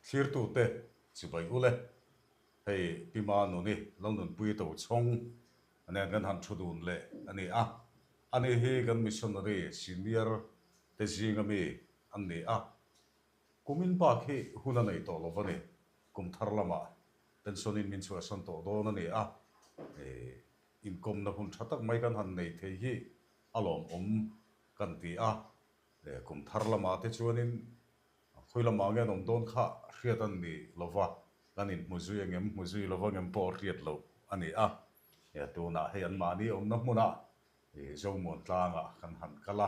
Thlirtute chibai ule, hei Pi Manuni Lalnunpui Tochhawng nen kan han thu dun leh a ni a. Ani hi kan missionary senior te zinga mi an ni a. Kumin bak hi hun a nei tawh lo va ni. Kum thar lamah pension in min chhuahsan tawh dawn a ni a. Inkawmna hun tha tak mai kan han nei thei hi a lawmawm kan ti a. Kum thar lamah te chuanin Khawi lamah nge an awm dawn kha hriat an ni lo va, kan inhmu zui ang em, hmu zui lo vang em pawh hriat loh a ni a. Tunah hei anmahni awmna hmunah Zomuan tlangah kan han kal a,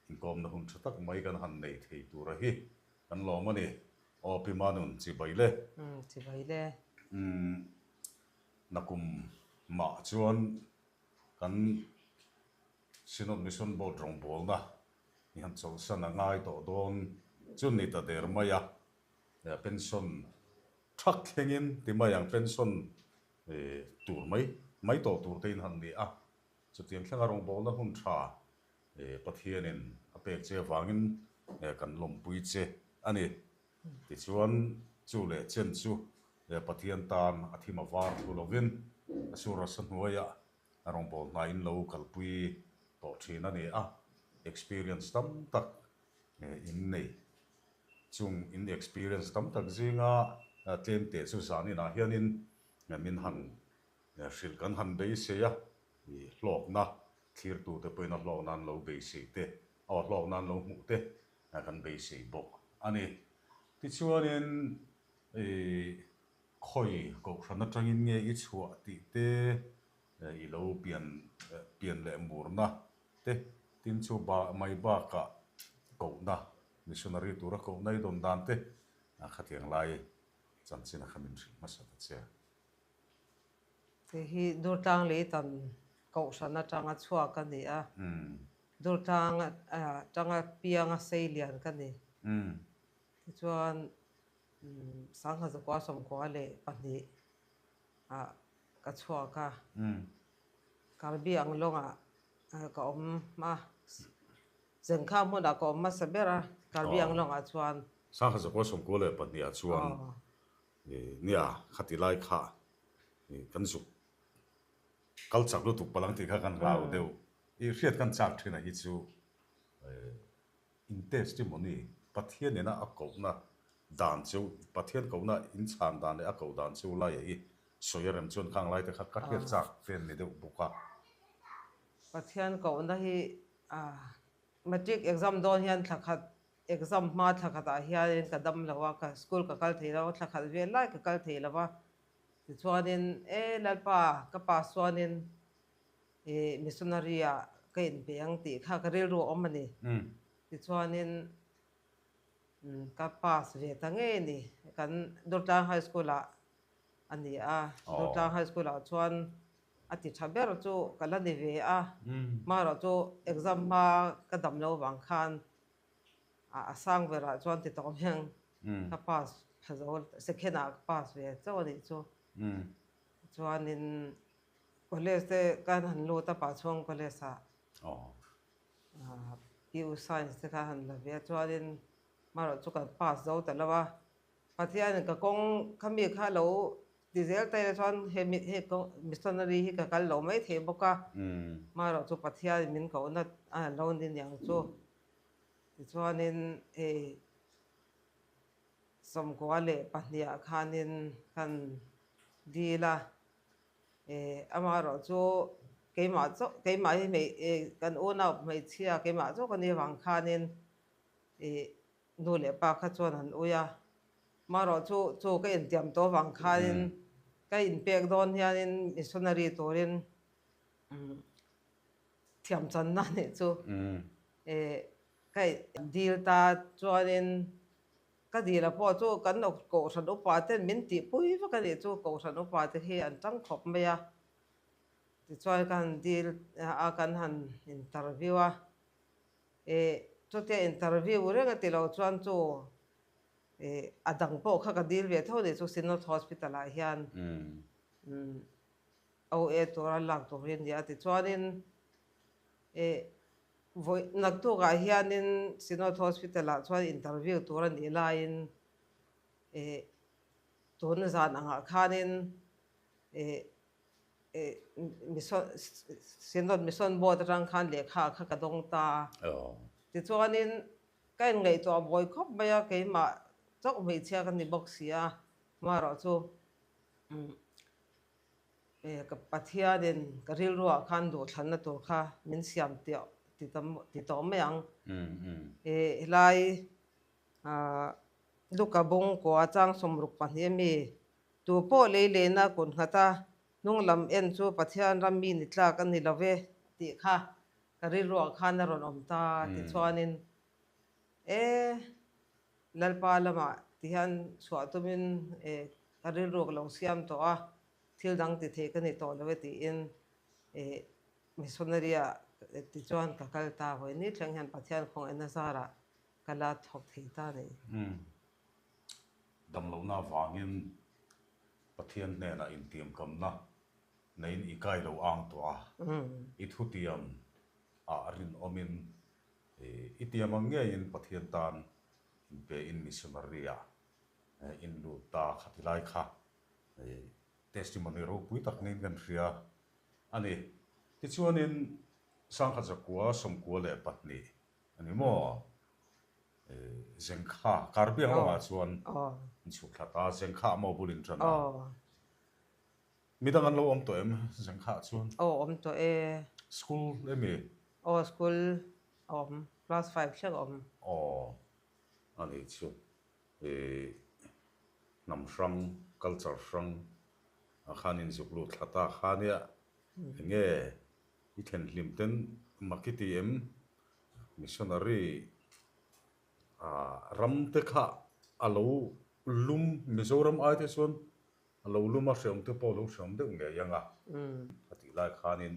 inkawmna hun tha tak mai kan han nei thei tura hi kan lawm a ni. Aw Pi Manun, chibai le. Umm, chibai le. Umm, nakum mah chuan kan Synod Mission Board rawngbawlna i han chawlhsan a ngai tawh dawn chu ni ta der mai a, pension thak thlengin ti mai ang pension tur mai mai tawh tur te in han ni a, chutiang thlenga rawngbawlna hun tha Pathianin a pek che avangin kan lawmpui che a ni. Tichuan chu leh chen chu Pathian tan a thim a var thlu lovin a sur rasa hnuaiah A rawngbâwl hnaiin lo kalpui tawh ṭhin a ni a, experience tam tak in nei. Chung in experience tam tak zinga tlem teh chu zaninah hianin min han hrilh kan han beisei a, hlawkna thlirtute pawhin a hlawkna an lo beisei te, aw hlawkna an lo hmuh te kan beisei bawk a ni. Tichuanin Khawi kohhran atangin nge i chhuah tih te, i lo pian pian leh murna te, tin chu ba mai bakah kohna, missionary tura kohna i dawn dan te khatiang lai chanchin a kha min hrilh hmasa ta che. Hei hi Durtlang Leitan kohhran atanga chhuak a ni a, Durtlang atanga pianga seilian ka ni. Tichuan Sangha zakua sawmkua leh pahnih ah ka chhuak a, Karbi Anglawngah ka awm a, Zengkha hmunah ka awm hmasa ber a, Karbi Anglawngah chuan. Sangha zakua sawmkua leh pahnih ah chuan nia khati lai kha kan zuk kal chak lutuk palang tih kha kan hlau deuh. I hriat kan chak thin a hi chu In testimony, Pathian ina a kohna dan chu, Pathian kohna in chhan dan leh a koh dan chu laia i sawi a rem chuan khang laite kha ka hriat chak vel ni deuh bawk a. Pathian kohna hi Matric exam dawn hian thla khat exam hma thla khatah hianin ka dam lo a, ka school ka kal thei lo a, thla khat vel lai ka kal thei lo va, tichuanin e Lalpa ka pass chuanin I missionary ah ka inpe ang tih kha ka rilru a awm a ni. Tichuanin ka pass ve ta ngei a ni. Kan Durtlang High School ah a ni a, Durtlang High School ah chuan a ti tha ber chu ka la ni ve a. Hmarawh chu exam hma ka dam lo vang khan a sang berah chuan ti tawh hian ka pass pha zo, second ah ka pass ve chauh a nih chu. Chuanin College te kan han lut a, Pahchhuang College ah PU Science te kha han la ve a, chuanin hmarawh chu kan pass zo ta lo a, Pathianin ka kawng khami kha lo ti zel ta ila chuan he hei missionary hi ka kal lo mai thei bawk a, hmarawh chu Pathianin min kohna a lo ni niang chu, tichuanin hei 98 ah khanin kan dil a. Amaherawh chu keimah chauh, keimah hi hmei kan unau hmeichhia keimah chauh ka nih avang khanin ih nu leh pa kha chuan an ui a. Amaherawh chu chu ka intiam tawh avang khanin ka inpek dawn hianin missionary turin thiamchanna nih chu ka dil ta chuanin Ka dila pawh chu kan Kohhran upa ten min tihpui vek a nih chu, Kohhran upa te hi an tang khawp mai a. Tichuan ka han dil a, kan han interview a, ih chutia interview reng a ti lo chuan chu ih a dang pawh kha ka dil ve tho a nih chu Synod Hospital ah hian OA tura lak tur hi a ni a, tichuanin ih Vawi naktukah hianin Synod Hospital-ah chuan interview tur a nih laiin Eh tun zan angah khanin eh eh mission Synod Mission Board atang khan lehkha kha ka dawng ta a. Tichuanin ka inngaihtuah buai khawp mai a, keimah chauh hmeichhia ka ni bawk si a, hmarawh chu eh ka Pathianin ka rilruah khan duhthlanna tur kha min siam tih ti tawh mai ang. Eh helai Luka bawngkua chang 62 a mi, tu pawh lei lehna kut nghat a, hnung lam en chu Pathian ram mi ni tlak a ni lo ve tih kha ka rilruah khan a rawn awm ta tichuanin e Lalpa lamah tihian chhuah tumin e ka rilru ka lo siam tawh a, thil dang ti thei ka ni tawh lo e tiin e missionary ah tichuan ka kal ta hawi ni thleng hian Pathian khawngaihna zarah ka la thawk thei ta a ni. Damlohna avangin Pathian hnenah intiamkamna neiin i kai lo ang tawh a, i thutiam ah rinawmin i tiam ang ngeiin Pathian tan inpein missionary ah in lut ta kha ti lai kha testimony ropui tak niin kan hria a ni. Tichuanin Sangkhat Zakua 92 A ni maw? Zengkha, Karbiang lamah chuan an chhuk thla ta, Zengkha maw bul in ṭan a. Midang an lo awm tawh em Zengkha chuan? Aw awm tawh e. School emi? Aw school a awm, class five thleng a awm. Aw, a nih chu. Hnam hrang, culture hrang ah khan in zuk lut thla ta kha nia. Enge I thlen hlim ten mak i ti em? Missionary ram te kha a lo lum, Mizoram ai te chuan a lo lum a, hreawm te pawh a lo hreawm deuh ngei ang a. A tih lai khanin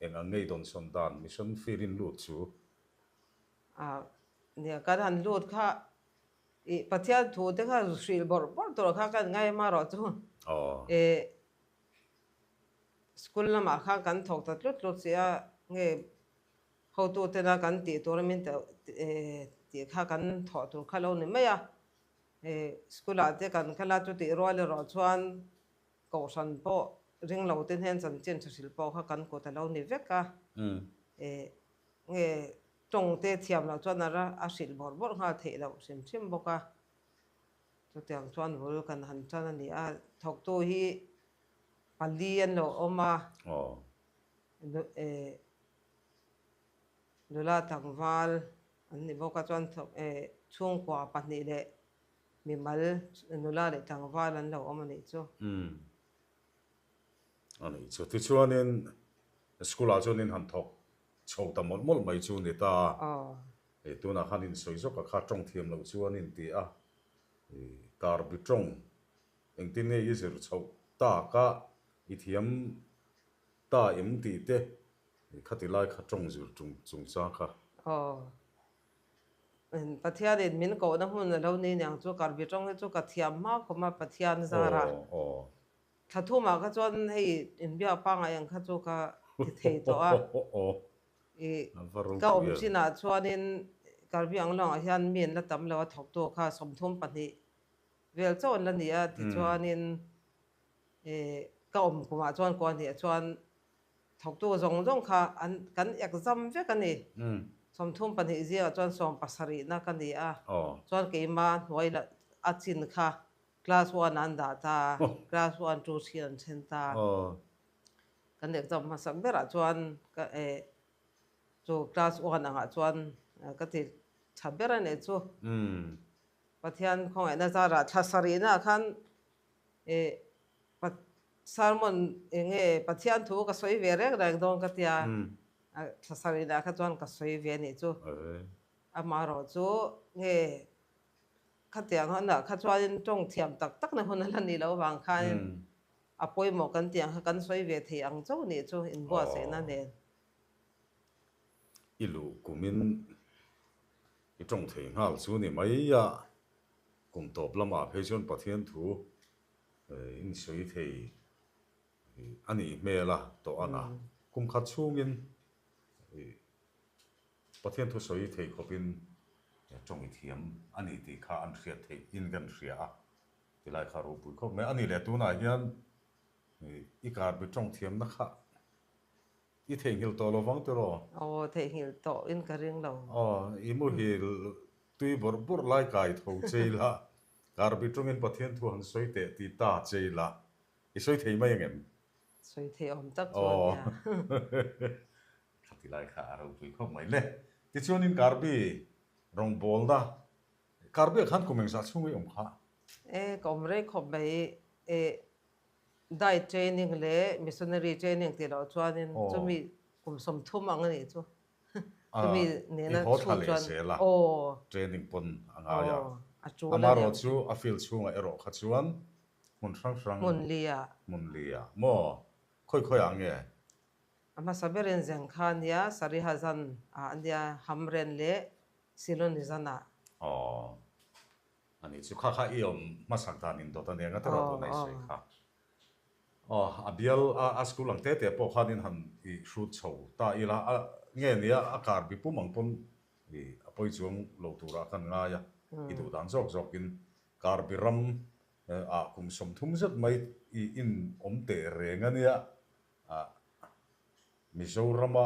eng ang ngei dawnsawn dan mission field in lut chu? Nia, kan han lut kha i Pathian thu te kha hrilh bawrh bawrh tur kha kan ngai amarawh chu. School lamah khan kan thawk ta tlut tlut si a, nge hotu tena kan tih tura min tih kha kan thawh tur kha lo ni mai a. School ah te kan kal a, chutih rual erawh chuan kohhran pawh ring lo te hnen chanchin tha hrilh pawh kha kan kut a lo ni vek a. Nge tawng te thiam loh chuan a hrilh bawrh bawrh nghal theih loh hrim hrim bawk a. Chutiang chuan vul kan han tan a ni a, thawktu hi pali an lo awm a, nula tlangval an ni bawk a, chuan chhungkua pahnih leh mimal nula leh tlangval an lo awm a nih chu. A nih chu. Tichuanin school ah chuan in han thawk chho ta mawlh mawlh mai chu ni ta a. Hei tunah khan insawi zawk a kha tawng thiam loh chu an inti a, Karbi tawng engtin nge i zir chhoh tak a, i thiam ta em tih te khati lai kha tawng zir chungchang kha. Aw, Pathianin min kohna hmun a lo ni niang chu Karbi tawng hi chu ka thiam hma khawm a Pathian zara. Thla thumah kha chuan hei inbiak pangngai ang kha chu ka ti thei tawh a. I ka awm chinah chuanin Karbi Anglawngah hian mi an la tam lo a, thawktu kha 32 vel chauh an la ni a, tichuanin ka awm kumah chuan kuahniah chuan thawktu zawng zawng kha an kan exam vek a ni. 32 zingah chuan sawmpasarihna ka ni a, chuan keima hnuai a chin kha Class one an dah ta, class one two three an then ta. Kan exam hmasak berah chuan ka eh chu class one angah chuan ka ti tha ber a nih chu. Pathian khawngaihna zarah thla sarihnaah khan eh sermon eng nge Pathian thu ka sawi ve reng reng dawn ka tia, thla sarihnaah kha chuan ka sawi ve a nih chu. Amaherawh chu nge Khatiang hunah kha chuanin tawng thiam tak takna hun a la nih loh avang khanin a pawimawh kan tih ang kha kan sawi ve thei ang chauh nih chu inbuatsaihna nen. I luh kumin i tawng thei nghal chu ni mai a, kum tawp lamah phei chuan Pathian thu in sawi thei a nih hmel a tawh a na. Kum khat chhungin Pathian thusawi thei khawpin tawng i thiam a ni tih kha an hriat theih in kan hria a. Tilai kha ropui khawp mai. A nih leh tunah hian i karbi tawng thiamna kha i theihnghilh tawh lo vang tiraw? Aw, theihnghilh tawh in ka ring lo. Aw, i muhil tui bawrh bawrh lai kai tho chei la, karbi tawngin Pathian thu han sawi teh ti ta chei la, i sawi thei mai angem? Sawi thei awm tak chu a nia. Kha tilai kha a ropui khawp mai le. Tichuanin Karbi rawngbawlna, Karbi ah khan kum engzah chhung i awm kha? E, ka awm rei khawp mai. E, diet training leh missionary training tih loh chuanin chumi kum 30 ang a nih chu. Chumi nena chhut chuan aw. Training pawn a ngai a. Amaherawh chu a field chhungah erawh kha chuan hmun hrang hrang. Hmun liah. Hmun liah maw? Khawi khawi ah nge? A hmasa berin Zengkha nia Sariha zan ah a nia Hamren leh Siloni zan ah. Aw. A nih chu kha kha i awm hmasak dan in dawt a nia nga tawrh a tuna i sawi kha. Aw a bial a a school ang te te pawh khan in han i hrut chho ta ila a nge nia a kar bi pum ang pawn i a pawi chuang lo turah khan ngai a i duh dan zawk zawk in kar bi ram ah kum 30 zet mai i in awm teh reng a nia. Ah, Mizorama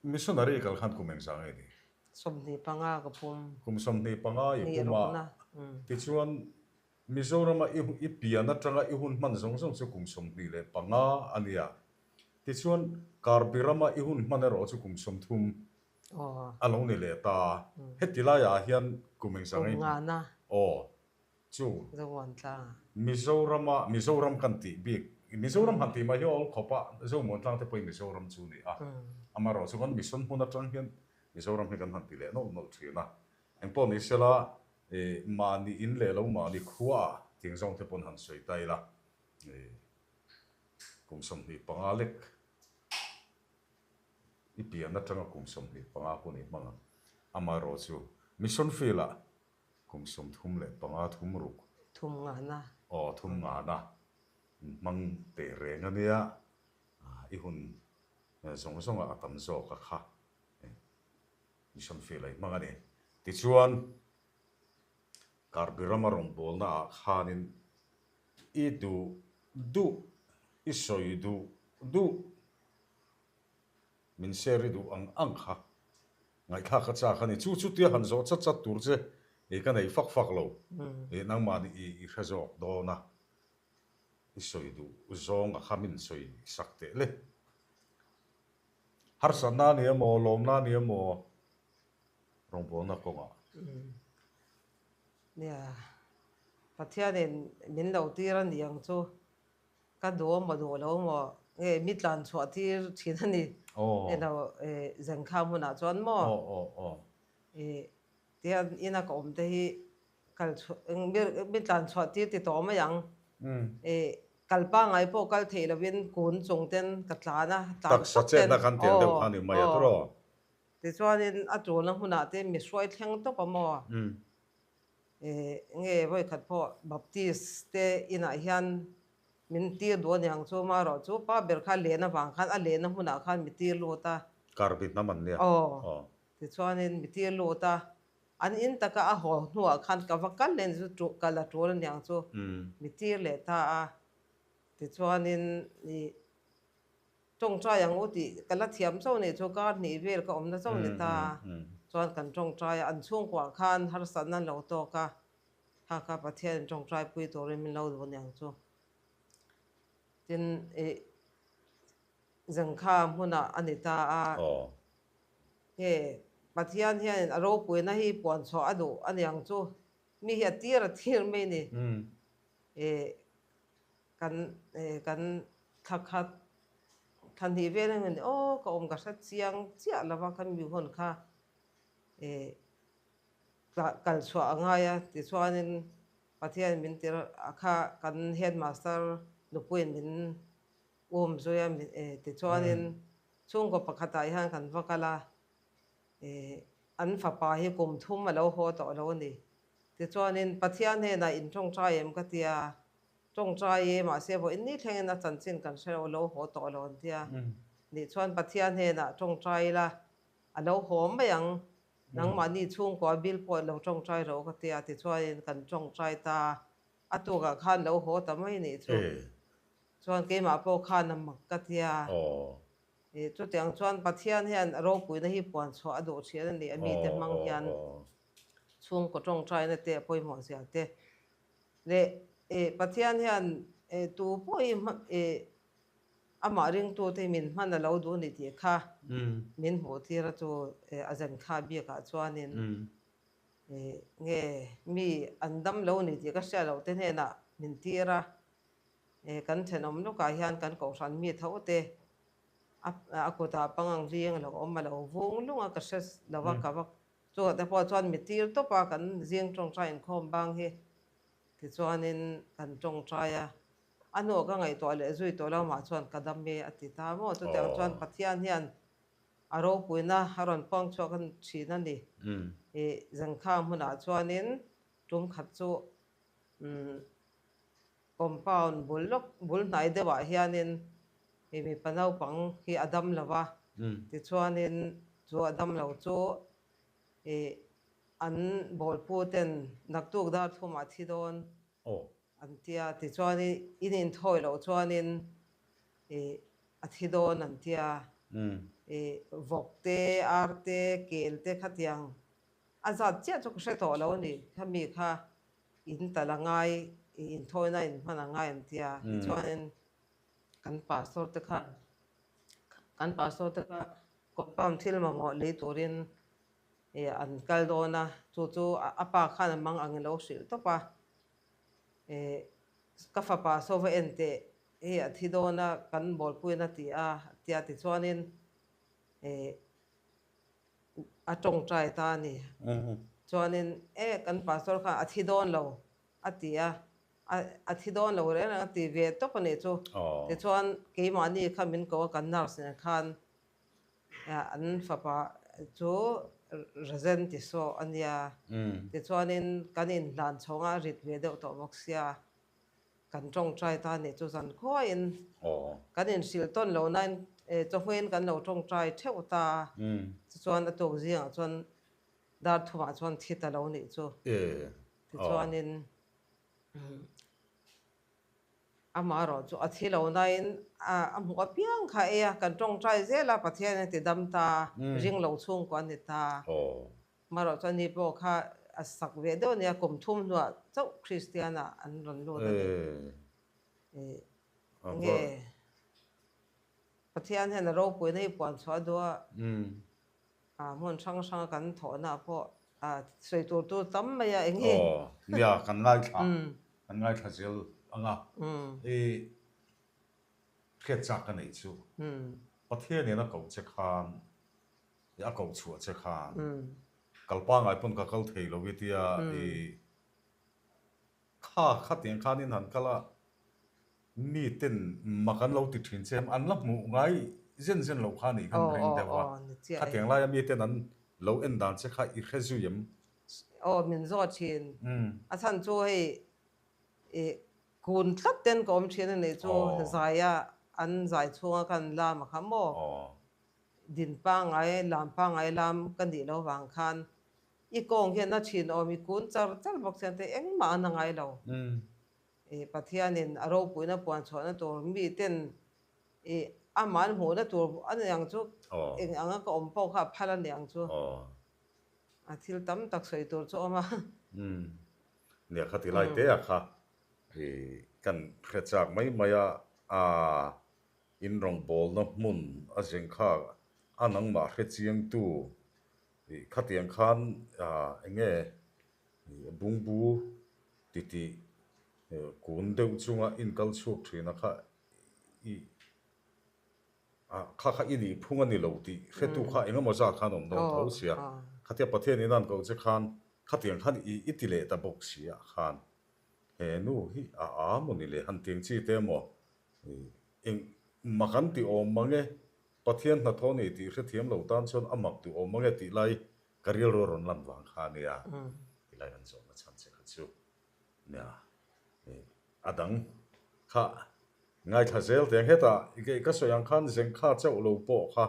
missionary kal khan kum engzah nge ni? 25 ka pum. Kum 25 i pum a, tichuan Mizorama i i pian atanga i hun hman zawng zawng chu kum 25 a nia. Tichuan Karbi rama i hun hman erawh chu kum 30 a lo ni leh ta. Heti laiah hian kum engzah nge i hman? Aw. Chu. Zomuantlang. Mizorama, Mizoram kan tih bik, Mizoram han tih mai hi awl khawp a, Zomuantlang te pawhin Mizoram chu ni a. Amaherawh chu kan mission hmun atang hian Mizoram hi kan han ti leh nawlh nawlh thin a. Engpawh ni sela, mahni in leh lo mahni khua ah ting zawng te pawn han sawi ta ila, kum 25 lek i pian atanga kum 25 hun i hmang ang. Amaherawh chu mission field ah Kum 35 thum ruk. Thum ngana. Aw, thum ngana. Hmang teh reng a nia. I hun zawng zawngah a tam zawk a kha. Mission field a i hmang a ni. Tichuan, Karbi rama rawngbawlna ah khanin i duh duh, i sawi duh duh. Min share i duh ang ang kha. Ngaihthlak ka chak a ni. Chu chutia han zawh chat chat tur che i ka nei fak fak lo. I nangmah nih i i hre zawk dawn a. I sawi duh zawng a kha min sawi sak teh le. Harsatna a ni emaw, lawmna a ni emaw rawngbawlna kawngah. Nia, Pathianin min lo tir a ni ang chu. Ka duh maw duh lo maw nge mi tlan chhuah tir thin a ni. Elo Zengkha hmunah chuan maw tihian ina ka awm te hi kal chhuah mi tlan chhuah tir ti tawh mai ang. Kal pangngai pawh kal theih lovin kun chung ten ka tlan a, tlan Taksa chetna khan tel deuh kha ni mai a tawrh aw. Tichuanin a tulna hmunah te mi hruai thleng tawp a maw. Nge vawikhat pawh Baptist te inah hian min tir duh a ni ang chu, marawh chu pa ber kha len avang khan a lenna hmunah khan mi tir lut a. Karbi hnam an nia. Aw. Tichuanin mi tir lut a, an in taka a haw hnuah khan ka va kal leh ni chu kal a tul a ni ang chu, mi tir leh ta a. Tichuanin ih Tawngtai ang u tih ka la thiam chauh nih chu kar hnih vel ka awmna chauh ni ta chuan kan tawngtai a, an chhungkuah khan harsatna an lo tawk a, kha kha Pathianin tawngtai pui turin min lo duh aniang chu. Tin ih Zengkha hmunah a ni ta a, nge Pathian hianin a ropuina hi puan chhuah a duh aniang chu, mi hi a tir a tir mai ni. Ih Kan kan thla khat thla hnih vel a ni aw ka awm ka hre chiang chiah lo va kha mi hun kha ih kal chhuah a ngai a tichuanin Pathian min tir a kha kan headmaster nupuiin min um zui a tichuanin chhungkaw pakhatah hian kan va kal a ih an fapa hi kum thum a lo haw tawh lo a ni tichuanin Pathian hnenah in tawngtai em ka tia. Tawngtai e, mahse vawiin ni thlengin a chanchin kan hre lo, lo haw tawh lo an tia. Nih chuan Pathian hnenah tawngtai ila, a lo haw mai ang. Nangmahni chhungkua bil pawh lo tawngtai rawh ka ti a, tichuanin kan tawngtai ta a, a tukah khan lo haw ta mai nih chu. Chuan keimah pawh khan a mak ka ti a. Chutiang chuan Pathian hian a ropuina hi puan chhuah a duh thin a ni, a mite hmang hian chhungkaw tawngtaina te a pawimawh zia te leh Pathian hian tu pawh hi amah ringtute hi min hman a lo duh a ni tih kha min hmuh tir a chu a zen kha bikah chuanin nge mi an dam lo a ni tih ka hriat loh te hnenah min tir a. Kan thenawm lawkah hian kan kohhran mi tho te a kutah pangang hling a lo awm a lo vung lung a ka hre lo a ka va chungah te pawh chuan mi tir tawp a kan zing tawngtai inkhawm bang hi tichuanin kan tawngtai a a hnuah ka ngaihtuah leh zui tawh lo mah chuan ka dam e a ti ta maw chutiang chuan Pathian hian a ropuina a rawn puang chhuak thin a ni ih zangkhang hmunah chuanin tum khat chu umm. Compound bul lawk bul hnai deuhah hianin ih mipa naupang hi a dam lo va, tichuanin chu a dam lo chu ih an bawlpu ten naktuk dar thumah thi dawn an tia, tichuanin in inthawi loh chuanin ih a thi dawn an tia, ih vawk te, ar te, kel te khatiang a zat chiah chu ka hre tawh lo a ni, khami kha In tal a ngai, i inthawina in hman a ngai an ti a. Tichuanin kan pastor te kha, kan pastor te kha compound thil mamawh lei turin an kal dawn a, chu chu a pa khan a mang ang i lo hrilh tawp a. Ka fapa saw va en teh, hei a thi dawn a, kan bawlpuiin a ti a, a ti a. Tichuanin A tawngtai ta a ni. Chuanin, E, kan pastor khan a thi dawn lo, a ti a. A thi dawn lo reng reng a ti ve tawp a nih chu. Tichuan, keimahni kha min ko a, kan nurse nen khan an fapa chu Razen ti saw a nia. Tichuanin, kan inhlan chhawng a, a rit ve deuh tawh bawk sia. Kan tawngtai ta nih chu zan khuaiin kan inhrilh tawn lo nain chawhmeiin kan lo tawngtai theuh ta a, tichuan a tuk zingah chuan dar thumah chuan thi ta lo nih chu. Tichuanin amaherawh chu a thi lo nain a hmuh apiang kha ei a, kan tawngtai zel a, Pathianin a ti dam ta, ring lo chhungkua a ni ta. Marawh chuan ni pawh kha a sak ve deuh a nia, kum thum hnuah chauh Kristian ah an rawn lut a ni. Nge Pathian hian a ropuina hi puan chhuah a duh a, hmun hrang hranga kan thawhna ah pawh sawi tur tur tam mai a eng hi. Aw nia kan ngaithla kan ngaithla zel ang a, i hriat chak ka neih chu Pathian in a koh che khan I a koh chhuah che khan kal pangai pawn ka kal thei lo i tia i kha khatiang khan in han kal a, mi ten mak an lo ti thin che em, an la hmuh ngai zen zen loh kha nih khan ring deuh a, khatiang laia mi ten an lo en dan che kha i hre zui em? Aw min zawt thin, a chhan chu hei i kun tlat ten ka awm thin a nih chu zaia an zai chhunga khan lam a kha maw? Din pangai, lam pangai lam ka nih lo vang khan i kawng hian a thin awm i kun char char bawk chian te engmah an a ngai lo. I Pathianin a ropuina puan chhuahna tur mi ten i amah an hmuhna tur a ni ang chu eng anga ka awm pawh kha a phal a ni ang chu. A thil tam tak sawi tur chu a awm a. Nia kha ti lai te a kha i kan hre chak mai mai a, aa In rawngbawlna hmun a zeng kha a nangmah hre chiangtu ih khatiang khan eng nge bungbu titih kun deuh chunga inkal chhuak thin a kha ih kha kha i nih phung a ni lo tih hretu kha eng emaw zat khan awm dawn tho sia. Khatia Pathian in an koh che khan khatiang khan i ti leh ta bawk si ah khan he nu hi a a maw ni le han tiang chi te maw Eng mak an ti awm mang e, Pathian hnathawh a ni tih hrethiam lo tan chuan a mak duh awm mang e tih lai ka rilru a rawn lan vang kha a nia, ti lai kan zawhna chhan che kha chu nia. A dang kha ngaithla zel teh ang hetah ka sawi ang khan Zengkha chauh lo pawh kha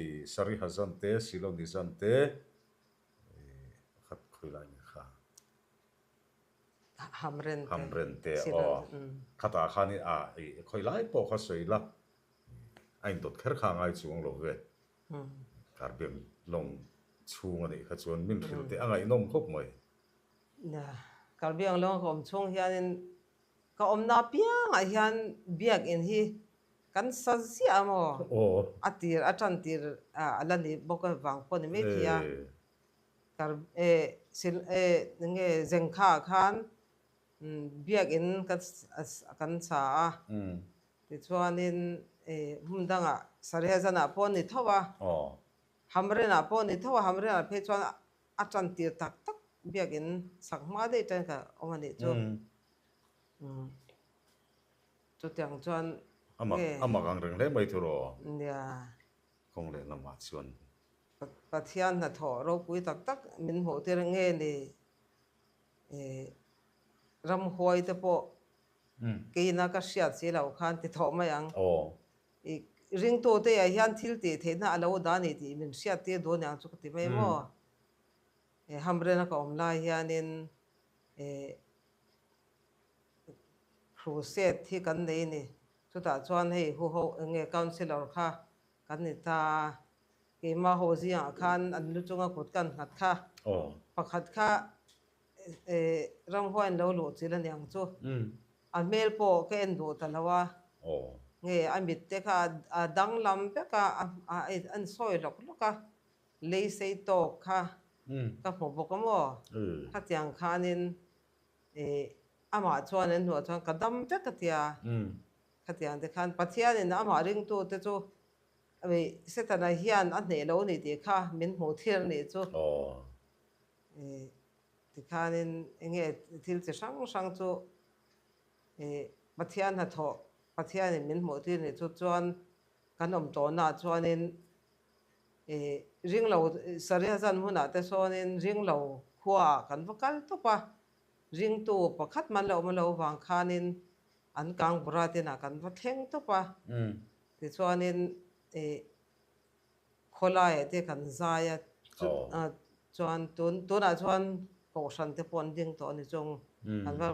i Sariha zan te, Siloni zan te. Khawilai nge kha? Hamren te. Hamren te aw. Khatah khanin a khawilai pawh kha sawi la, a indawt kher kha a ngai chuang lo ve. Karbiang lawng chhung a nih kha chuan min hrilh teh a ngaihnawm khawp mai. Karbiang lawng ka awm chhung hianin ka awmna apiangah hian biakinn hi kan sa ziah a maw? A tir a tan tir a la ni bawk avang pawh ni maithei a. Kar sil enge Zengkha ah khan biakinn kan sa a. Tichuanin hmun dangah Sarehzanah pawh a ni tho a, Hamrenah pawh a ni tho a, Hamrenah phei chuan a tan tir tak tak biakinn sak hma daih tan ka awm a nih chu. Chutiang chuan nge. A mak ang reng hle mai thu rawh. Nia. Kawng leh lamah chuan. Pathian hnathawh ropui tak tak min hmuh tir nge ni ramhuai te pawh Keina ka hriat si lo khan ti thawh mai ang. I ringtute ah hian thil tih theihna a lo dah a ni tih min hriat tir duh aniang chu ka ti mai maw. He hamrena ka awm lai hianin crusade hi kan nei a ni. Chutah chuan hei huho enge councillor kha kan ni ta a. Keimah ho zingah khan an lu chunga kut kan nghat kha pakhat kha Ramhuain lo luh chil aniang chu a hmel pawh ka en duh ta lo a, nge a mit te kha a danglam vek a, a en sawi lawk lawk a, lei sei tawk kha ka hmu bawk a maw? Khatiang khanin amah chuan en hnuah chuan ka dam vek a tia, khatiang te khan Pathianin amah ringtute chu Setana hian a hneh lo a ni tih kha min hmuh thir a nih chu. Tikhanin enge thil chi hrang hrang chu Pathian hnathawh, Pathianin min hmuh tir nih chu chuan kan awm tawhnaah chuanin ringlo Saria zan hmunah te sawnin ringlo khuaah kan va kal tawp a, ringtu pakhat man la awm lo vang khanin an kang bura tinah kan va thleng tawp a, tichuanin Khawlaiah te kan zai a, chuan tun tunah chuan kohhran te pawh an ding tawh a ni chung kan va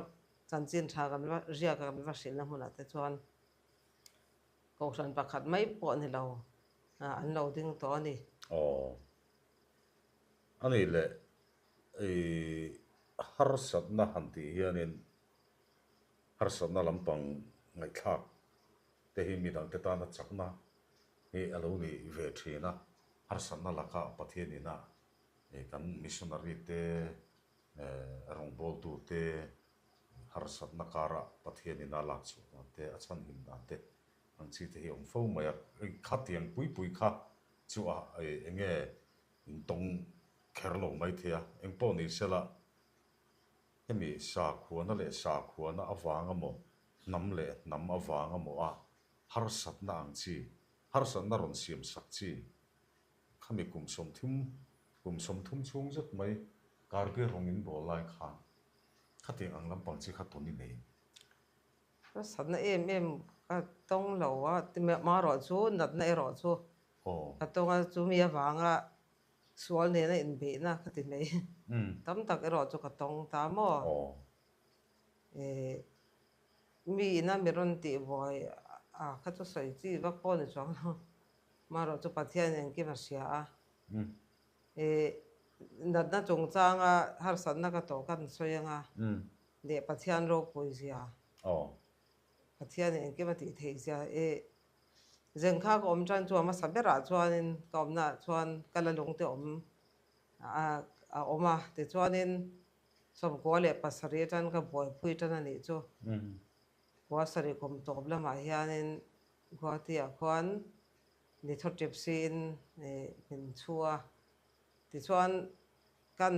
chanchin tha kan va riak a kan va hrilhna hmunah te chuan kohhran pakhat mai pawh ni lo an lo ding tawh a ni. Aw a nih leh i harsatna han tih hianin harsatna lampang ngaihthlak te hi midangte tana chakna hi a lo ni ve thin a, harsatna laka Pathian ina kan missionary te, rawngbawltu te, harsatna kara Pathian ina lak chhuah dan te, a chhanhim dan te ang chi te hi a awm fo mai a. Khatiang pui pui kha chu a enge intawng kher lo mai thei a, engpawh ni sela Hemi sakhuana leh sakhuana avang emaw, hnam leh hnam avang emaw a harsatna ang chi, harsatna rawn siam sak chi, khami kum sawmthum, kum 30 chhung zet mai Karbi rawng in bawl lai khan khatiang ang lampang chi kha tawn i nei. Harsatna em em ka tawng lo a, marawh chu natna erawh chu ka tawng a, chumi avanga Sual nena inbeihna ka ti mai. Tam tak erawh chu ka tawng ta maw? Mi ina mi rawn tih buai a kha chu sawi chi vak pawh ni chuang lo. Marawh chu Pathian engkim a hria a. Natna chungchanga harsatna ka tawh kan sawi anga leh Pathian ropui zia. Pathianin engkim a tih theih zia i Zengkha ka awm tan chu a hmasa berah chuanin ka awmnaah chuan ka la lungte awm a awm a, tichuanin 97 atan ka buaipui tan a nih chu. Kua sarih kum tawp lamah hianin Guwahati-ah khuan lithotripsy-in min chhu a, tichuan kan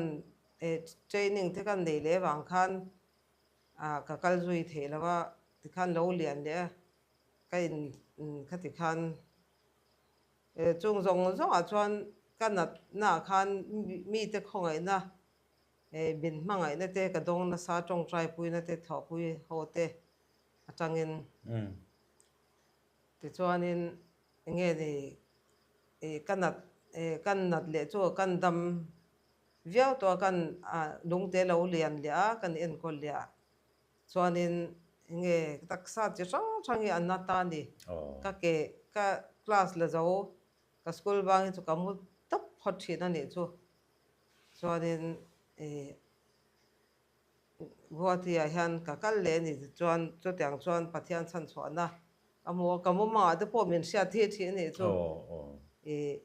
training te kan neih leh avang khan ka kal zui theih lo a, tikhan lo lian leh a. Ka in khati khan chung zawng zawngah chuan ka natnaah khan mite khawngaihna min hmangaihna te ka dawng nasa tawngtaipuina te thawhpui ho te atangin tichuanin enge ni ka nat kan nat leh chu kan dam. viau tawh a, kan lungte lo lian leh a, kan enkawl leh a. Chuanin enge taksa chi hrang hrang hi an na ta a ni. Ka ke ka class la zo ka school bang hi chu ka mu tawp phawt thin a nih chu. Chuanin ih Guwahati ah hian ka kal leh a ni chuan chutiang chuan Pathian chhanchhuahna ka hmu a, ka mumangah te pawh min hriat hi thin a nih chu. Ih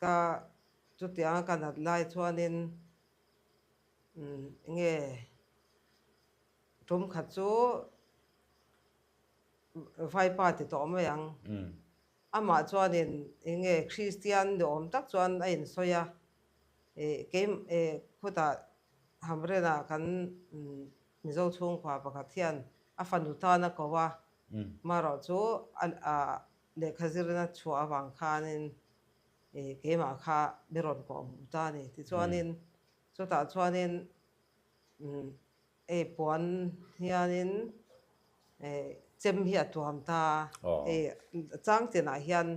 ka chutianga ka nat lai chuanin nge tum khat chu Vaipa ti tawh mai ang. Amah chuanin enge Kristian ni awm tak chuan a insawi a, kei khutah Hamrena kan Mizo chhungkua pakhat hian a fanu tan a ko a, marawh chu a lehkha zirna chhuah avang khanin keimah kha mi rawn kawh hmuh ta a ni. Tichuanin chutah chuanin Hei puan hianin chem hi a tuam ta a, hei chang chenah hian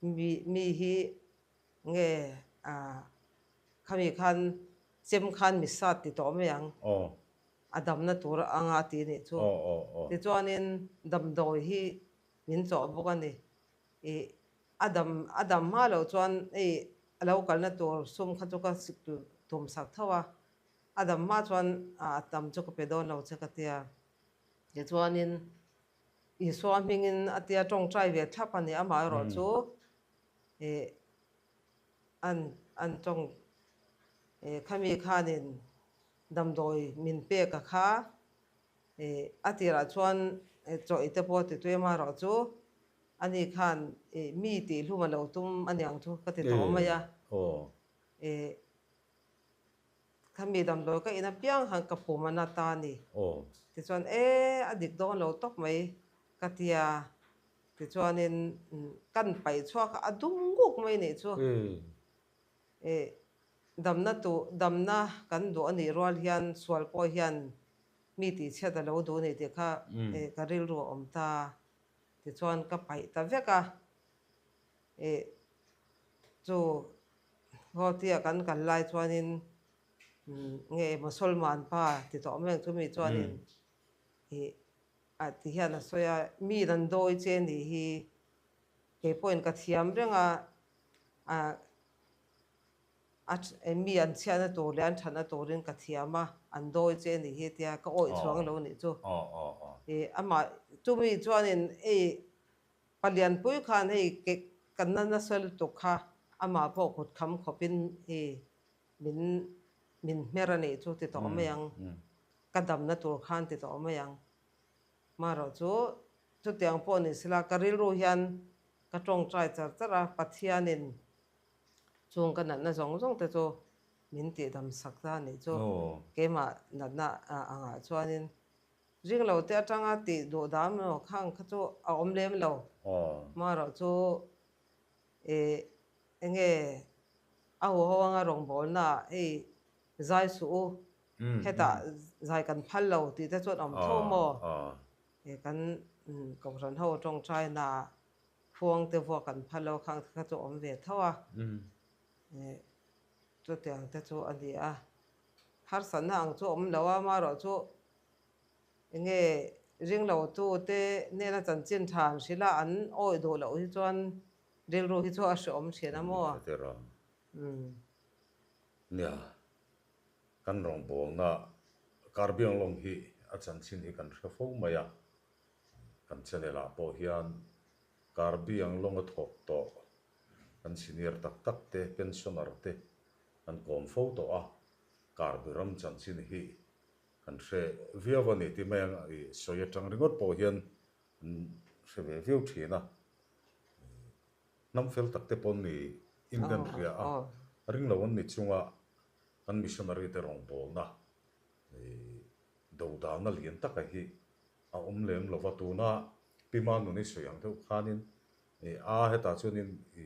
mi mi hi nge khami khan chem khan mi sat ti tawh mai ang, a damna tur anga ti nih chu. Tichuanin damdawi hi min chawh bawk a ni. Ih a dam a dam hma loh chuan hei a lo kalna tur sum kha chu ka tum sak tho a. A dam hma chuan a tam chu ka pe dawn lo che ka tia. Tichuanin Isua hmingin a tia tawngtai ve thlap a ni. Amaherawh chu ih an an tawng ih khami khanin damdawi min pek a kha ih a tirah chuan chawih te pawh ti tui amaherawh chu ani khan ih mi tihhlum a lo tum a niang chu ka ti tawh mai a. Ih Khami damdawi ka in apiang khan ka pum a na ta a ni. Tichuan e a dik dawn lo tawp mai ka tia. Tichuanin kan paih chhuak a, a dum nguk mai nih chu. E damna tu damna kan duh a nih rual hian sual pawh hian mi tihchhiat a lo duh a ni tih kha ka rilru a awm ta. Tichuan ka paih ta vek a. E chu Hawtia kan kal lai chuanin nge Mosolman pa ti tawh mai ang chu mi chuanin ih a ti hian a sawi a, mi an dawi che nih hi kei pawhin ka thiam reng a, a mi an chhiatna tur leh an thatna turin ka thiam a, an dawi che nih hi tia ka awih chhuang lo nih chu. Ih amah chumi chuanin ei Palianpui khan hei ke ka na nasa lutuk kha amah pawh kut kham khawpin i min min hmer a nih chu ti tawh mai ang, ka damna tur khan ti tawh mai ang. Marawh chu chutiang pawh ni sela ka rilru hian ka tawngtai char char a, Pathianin chung ka natna zawng zawng te chu min tihdam sak ta a nih chu keimah natna angah chuanin Ring lo te atanga tih duh dan emaw khang kha chu a awm lem lo. Marawh chu ih enge a huho anga rawngbawlna ah hei zai suh u, hetah zai kan phal lo tih te chuan awm tho maw? Kan kohhran ho tawngtaina ah khuang te vuak kan phal lo khang te kha chu awm ve tho a. Chutiang te chu a ni a. Harsatna ang chu awm lo a, amaherawh chu enge ringlo tu te nena chanchin tha an hrilh a, an awih duh loh hi chuan rilru hi chu a hreawm thin a maw? Nia, kan rawngbawlna Karbianglawng hi a chanchin hi kan hre fo mai a, kan channel ah pawh hian Karbianglawng a thawk tawh kan senior tak tak te, pensioner te Kan kawm fo tawh a, Karbi ram chanchin hi kan hre viau a ni ti mai ang i sawi atang ringawt pawh hian an hre ve viau thin a. Hnam fel tak te pawn ni in kan hria a, ring lo an ni chunga kan missionary te rawngbawlna dodalna lian taka hi a awm lem lo va, tuna Pi Manuni sawi ang deuh khanin a hetah chuanin i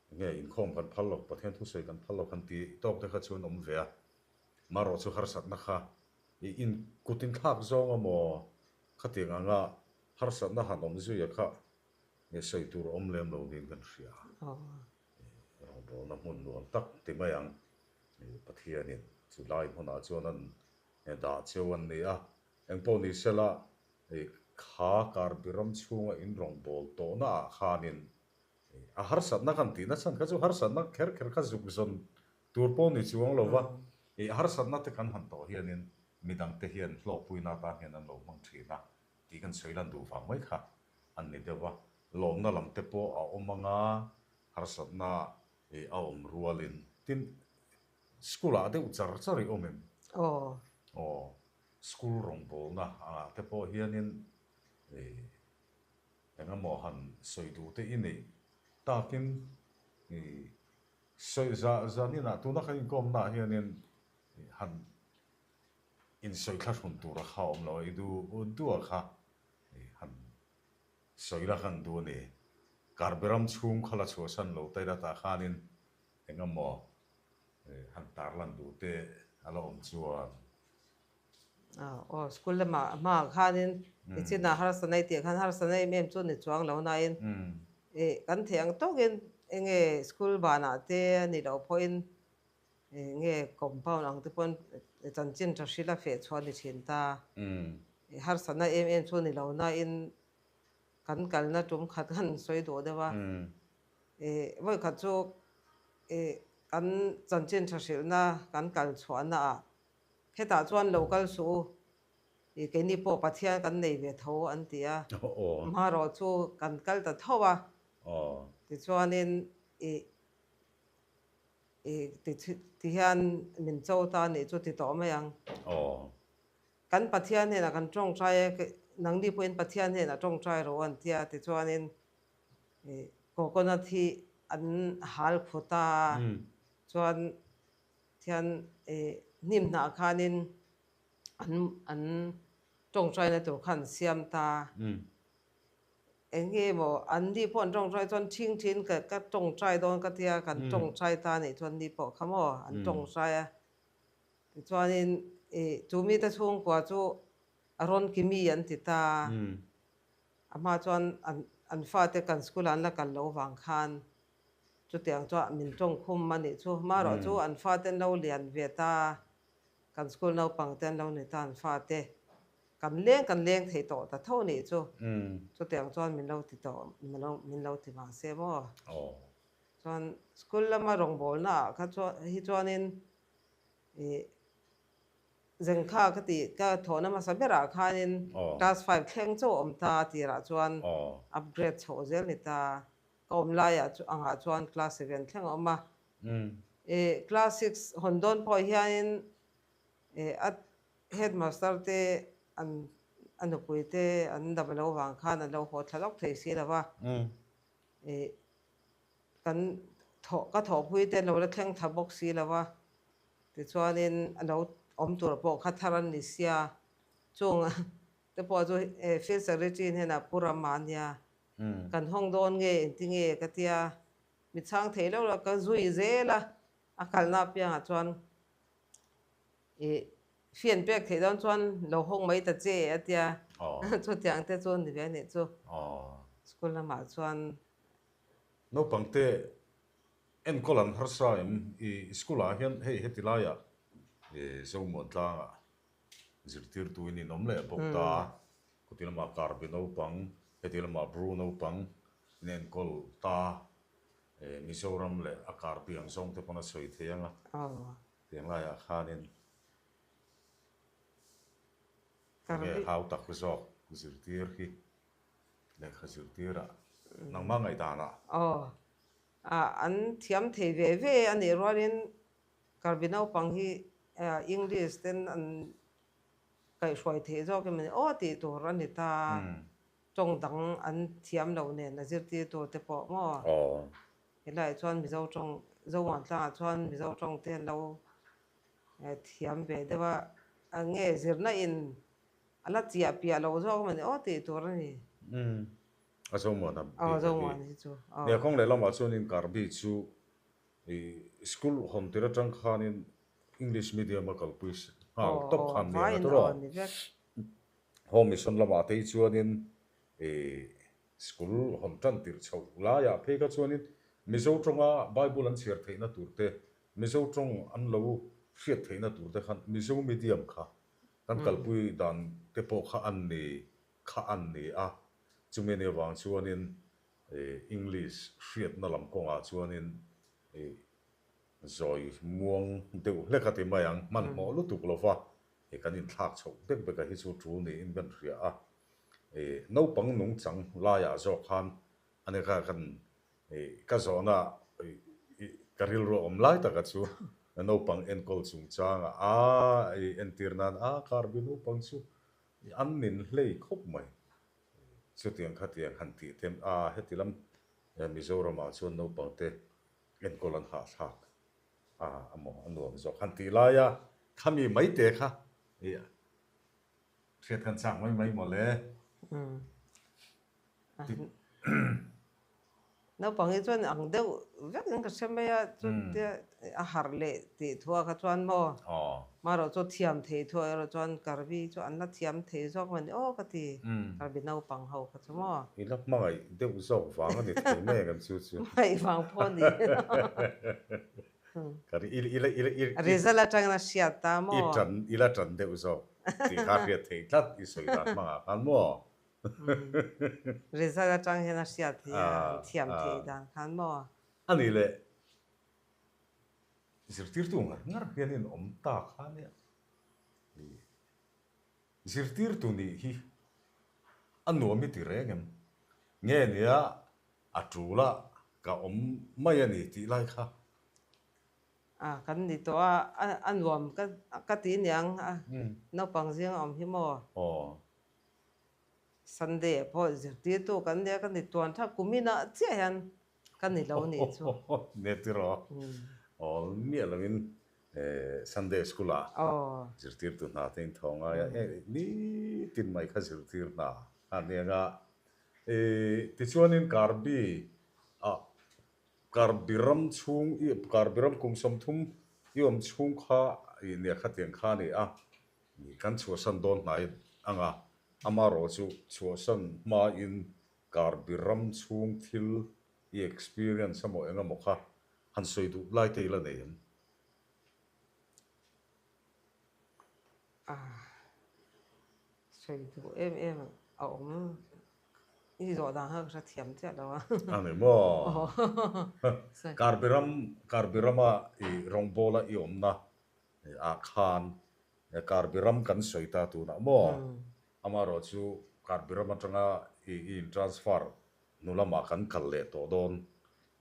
Nge inkhawm kan phal lo, Pathian thusawi kan phal lo kan ti tawk te kha chuan awm ve a. Marawh chu harsatna kha i in kut in thlak zawng a maw? Khatiang anga harsatna han awm zuia kha nge sawi tur a awm lem lo niin kan hria. Rawngbawlna hmun nuam tak ti mai ang. Pathianin chu lai hmunah chuan an dah cheu an ni a. Engpawh ni sela, kha Karbi ram chhunga in rawngbâwl tawhnaah khanin a harsatna kan tihna chhan kha chu harsatna kher kher kha zuk zawn tur pawh ni chuang lo va, harsatna te kan han tawh hianin midangte hian hlawkpuina atan hian an lo hmang thin a tih kan sawi lan duh vang mai kha an ni deuh va. Lawmna lam te pawh a awm anga harsatna a awm rualin tin school ah deuh char char i awm em? Aw. Aw. School rawngbawlna angah te pawh hianin eng emaw han sawi duh te i neih takin sawi zaninah tuna kan inkawmna ah hianin han insawi thlahrun tura kha a awm lo a, i duh duh a kha han sawi la kan duh a ni. Karberam chhung kha la chhuahsan lo ta ila tah khanin eng emaw han tarlan duh te a la awm chuan. Aw, school lamah hmaah khanin i chinah harsa nei tih khan harsa nei em em chu ni chuang lo nain kan theih ang tawkin enge school banah te a nih loh pawhin nge compound ang te pawn chanchin tha hrila feh chhuah a ni thin ta. Harsatna em em chu ni lo nain kan kalna tum khat kan sawi duh deuh a. Vawi khat chu kan chanchin tha hrilhna kan kal chhuahna ah hetah chuan lo kal suh u, keini pawh Pathian kan nei ve tho an ti a. Hmarawh chu kan kal ta tho a. Tichuanin I ti hian min cho ta nih chu ti tawh mai ang. Kan Pathian hnenah kan tawngtai e, nangni pawhin Pathian hnenah tawngtai rawh u an tia tichuanin coconut hi an hal khut a, chuan thian hnim hnah khanin an an tawngtaina tur kha an siam ta. Eng nge maw an ni pawh an tawngtai chuan thing thin ka ka tawngtai dawn ka tia kan tawngtai ta nih chuan ni pawh kha maw an tawngtai a tichuanin ih chu mite chhungkua chu a rawn ki mi an ti ta a hma chuan an an fate kan school ah an la kal lo vang khan chutiang chuan min tawngkhum a nih chu hmarawh chu an fate an lo lian ve ta kan school naupang te an lo ni ta an fate. Kan leng kan leng thei tawh ta tho nih chu. Chutiang chuan min lo ti tawh, min lo ti mah se maw? Chuan school lama rawngbawlna ah kha chuan hi chuanin ih Zengkha ka tih ka thawhna hmasa berah khanin class five thleng chauh a awm ta a tirah chuan upgrade chhoh zel ni ta. Ka awm laiah angah chuan class seven thleng a awm a. Ih class six hawn dawn pawh hianin ih a Headmaster te an a nupui te an dam lo vang khan an lo haw thla lawk thei si lo va, ih kan thawh ka thawhpui te an lo la thleng tha bawk si lo va, tichuanin a lo awm tur pawh kha thar an ni sia, chung te pawh chu field secretary hnenah Pu Rama a nia, kan hawng dawn nge engtinge ka tia, mi chhang thei lo la ka zui zel a, a kalna apiangah chuan I fian pek theih dawn chuan lo hawng mai ta che a tia chutiang te chu ni ve a nih chu school lamah chuan. Naupang te enkawl an harsa em i school ah hian hei heti laiah Zomuan tlangah zirtirtu in in awm leh bawk ta khuti lamah Karbi naupang heti lamah Bru naupang in enkawl ta Mizoram leh a Karbi ang zawng te pawn a sawi thei ang a. Tiang laiah khanin enge hau tak zawk zirtir hi lehkha zirtirah nangmah ngaihdanah. Aw, an thiam thei ve ve a nih rualin Karbi naupang hi English ten an kaihhruai theih zawk em a ni aw tih tur a ni ta. Tawng dang an thiam lo nen a zirtir tur te pawh maw? Helaiah chuan Mizo tawng, Zomuan tlangah chuan Mizo tawng te an lo thiam ve deuh a, a nge zirna in a la chiah piah lo zawk emaw ni aw tih tur a ni. Umm, a Zomuan a bik a Zomuan hi chu. Nia kawng leh lamah chuan in Karbi chu i school hawn tir atang khanin English medium a kalpui nghal tawp khan ni ang a tawrh aw. Home Mission lamah te hi chuanin i School hawn tan tirh chhoh laiah phei kha chuanin Mizo tawnga Bible an chhiar theihna tur te, Mizo tawng an lo hriat theihna tur te khan Mizo medium kha kan kalpui dan te pawh kha an ni kha an ni a. Chumi anih avang chuanin English hriatna lam kawngah chuanin zawi muang deuh hlek a ti mai ang, hmanhmawh lutuk lova kan inthlak chhoh bek bek a hi chu tul niin kan hria a. Naupang nungchang laiah zawk khan a ni kha kan ka zawhna ka rilru a awm lai taka chu naupang enkawl chungchanga a entir nan a karbi naupang chu an nin hlei khawp mai. Chutiang khatiang han tih te a heti lam Mizoramah chuan naupangte enkawl an hahthlak a amaw a nuam zawk han tih laia khami mai te kha hriat kan chak mai mai mawle. Naupang hi chuan ang deuh vek in ka hre mai a, chutia a harh leh tih thuah kha chuan maw marawh chu thiam thei thuah erawh chuan Karbi chu an la thiam thei zawk mai a ni aw ka ti, Karbi naupang ho kha chu maw. I la hmangaih deuh zawk vang a ni thei mai ang chu chu. Hmangaih vang pawh a ni. Result atangin a hriat ta maw? I tan, i la tan deuh zawk tih kha a hriat theih tlat i sawi dan hmangah khan maw? Result atang hian a hriat theih a, an thiam theih dan khan maw? A nih leh zirtirtu ngar ngar hianin awm ta kha nia. Zirtirtu nih hi a nuam i ti reng em? Nge nia a tul a ka awm mai a ni tih lai kha. A kan ni tawh a, a nuam ka ti niang a, naupang zing a awm hi maw? Aw. Sunday ah pawh zirtirtu kan nia ka ni tuan tha kum inah chiah hian ka ni lo nih chu. Nia tiraw? Aw miah loin Sunday school ah zirtirtu hna te in thaw ngai a, nitin mai kha zirtir hna a ni ang a. Tichuanin Karbi ah Karbi ram chhung Karbi ram kum 30 i awm chhung kha nia khatiang kha a ni a. Kan chhuahsan dawn hnai ang a, amarawh chu chhuahsan hmain Karbi ram chhung thil i experience emaw eng emaw kha han sawi duh lai te i la nei em? Ah, sawi duh em em a awm. I zawh dan kha ka hre thiam chiah lo a. A ni maw? Karbi ram, Karbi rama i rawngbawla i awmna ah khan Karbi ram kan sawi ta tunah maw? Amaherawh chu Karbi ram atanga i in transfer hnu lamah kan kal leh tawh dawn,